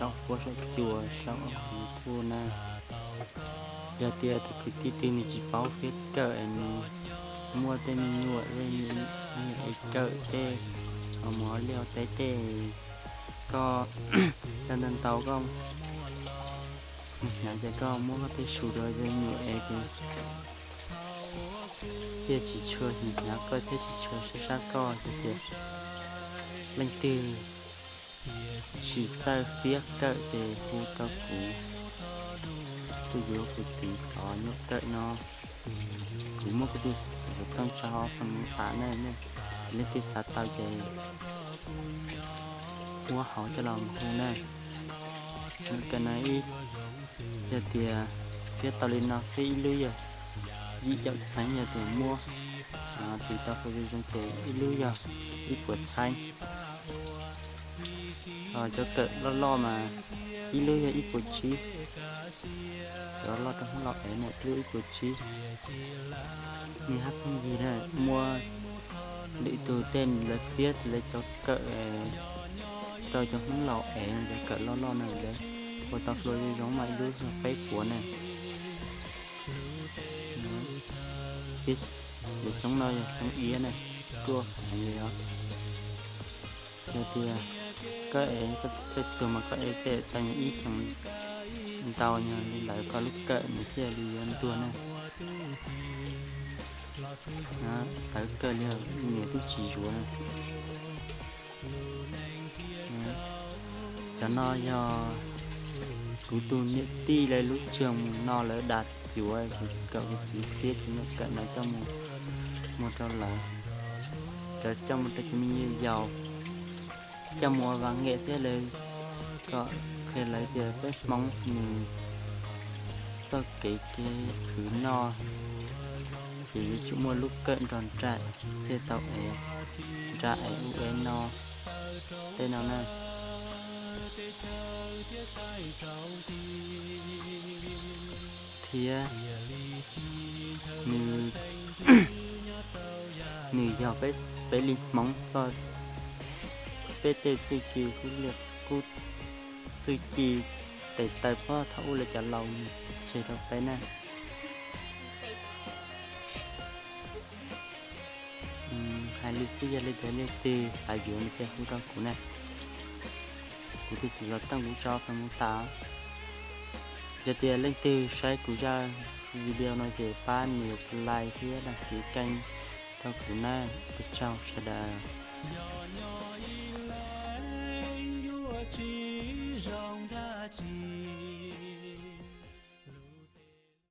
sau fuab sau cua sau YouTube na. Yog tias tus kwv tij twg nws tsis paub fiab kawm es nws muaj tej me nyuam tej me es kawm tej mus hauv liaj hauv teb tej, koj coj ntau ntau koj mus hnyav ces koj muab koj tej su rau me nyuam es ces thiaj tsis tshua hnyav hnyav koj thiab tsis tshua sab sab koj. Yog tias leej twg tsis txawj fiab kawm ces hu rau kuv, tus yuav kuv txiv cov nyuam kawm no. Kuv muab kuv tus xov tooj tso hauv qhov mus tas na, leej twg xav tau ces ua hauv coj los hu na. Nyuam kawm no ib, yog tias fiab tau li no xwb ib lub yog yim caum txheeb, yog tias muab tis tau hauv Zee Zoo ces ib lub yog ib puas txheeb. Cov kawm loj loj mas ib lub yog ib puas tsib. Cov loj rau Hmoob Lauj ev na ib lub ib puas tsib. Nws hab phooj ywg na, muaj lwm tug tej lawv fiab lawv cov kawm rau cov Hmoob Lauj ev, cov kawm loj loj na lawv ua tau hlua zoo zoo mas ib lub yog peb puas na. Cov xyoob no yog xyoob iab na, ruaj heev li os. Yog tias koj ev koj txawj txuag mas koj ev tej txog ib xyoo ntau yog li ntawd koj lub kawm nws thiaj li yuav ntuag na. Tawv kawg li, niam twb tsis zuav na. Cov no yog kuv tus niam tij lawv lub tsev mus no lawv dag cuav kuv kom kuv txiv fiab cov nyuam kawm no coj mus muag rau lawv, coj mus rau cov me nyuam yaus, coj mus ua vas nqem thiab lawv kom qhia lawv tias peb Hmoob nws txoj kev kev khwv noj ces yuav tsum muaj lub kawm nrog nraim thiaj tau ev nra ev ub ev no tej no na. Thiab nws, nws yog peb li Hmoob txoj, peb tej txuj ci, qub txuj ci tes taw puag thaum ub lawv cov laus tseg rau peb na. Hais li xwb, yog li ntawd leej twg xav yuav no ces hu rau kuv na. Kuv tus xov tooj kuv tso pem mus tas. Yog tias leej twg saib kuv zaj video no ces pab nias like thiab đăng ký kênh rau kuv na. Ua tsaug sawv daws.